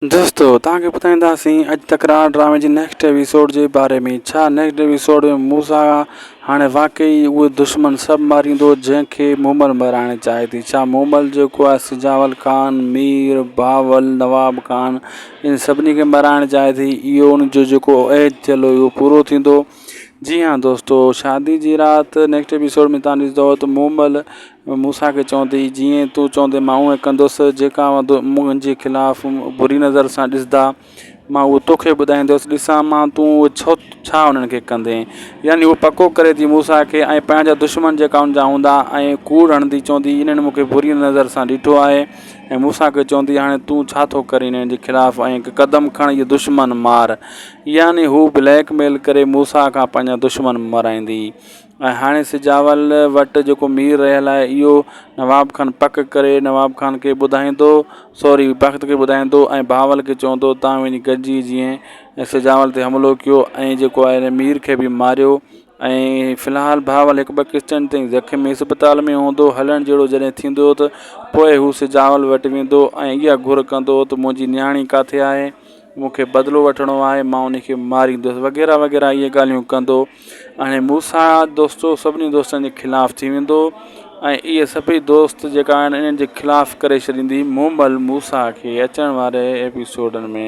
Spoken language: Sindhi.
دوستو توهان کي ٻڌائينداسين اڄ تڪرار ڊرامي جي نيڪسٽ ايپيسوڊ جي باري ۾ ڇا نيڪسٽ ايپيسوڊ ۾ موسيٰ هاڻي واقعي اهي دشمن سڀ ماريندو جنهن کي مومل مارائڻ چاهي ٿي ڇا مومل جيڪو آهي سجاول خان مير بهاول نواب خان ان سڀني کي مارائڻ چاهي ٿي اهو ان جو جيڪو عهد ٿيل هو اهو پورو ٿيندو جي ها دوستو شادي جي رات نيڪسٽ ايپيسوڊ ۾ تان ڏسندو ته مومل موسيٰ کي چوندي جيئن تون چوندين مان اونئين ڪندس جيڪا منهنجي خلاف بري نظر سان ڏسندا مان اهو توکي ٻڌائيندس ڏسان مان تون اهو ڇو ڇا انهن کي ڪندين يعني هو پڪو ڪري ٿي موسيٰ کي ۽ پنهنجا دشمن جيڪا ان جا هوندا ۽ ڪوڙ هڻندي چوندي انهن مون کي بري نظر سان ڏٺو آهي ۽ موسيٰ کي چوندي هاڻي تون ڇا ٿو ڪرين انهن جي خلاف ۽ هڪ قدم کڻ اهي دشمن مار يعني هو بليڪ ميل ڪري موسيٰ کان پنهنجا دشمن مارائيندي ۽ هاڻي سجاول وٽ جيڪو مير رهيل آهي اهو نواب خان پڪ ڪري نواب خان کي ٻڌائيندو سوري بخت کي ٻڌائيندو ۽ بهاول کي چوندو تان وڃي گڏجي جيئن سجاول تي حملو ڪيو ۽ جيڪو آهي مير کي به ماريو ۽ في الحال بهاول هڪ ٻه قسطن تائين زخمي اسپتال ۾ هوندو هلڻ جهڙو جڏهن ٿيندو ته پوء هو سجاول وٽ ويندو ۽ اها گهر ڪندو ته منهنجي نياڻي ڪاٿي آهي مون کي بدلو وٺڻو آهي مان ان کي ماريندس وغيره وغيره اهي ڳالهيون ڪندو ۽ موسيٰ دوستو سڀني دوستن جي خلاف ٿي ويندو ۽ اهي سڀئي دوست جيڪا آهن انهن جي خلاف ڪري ڇڏيندي مومل موسيٰ کي اچڻ واري ايپيسوڊن ۾.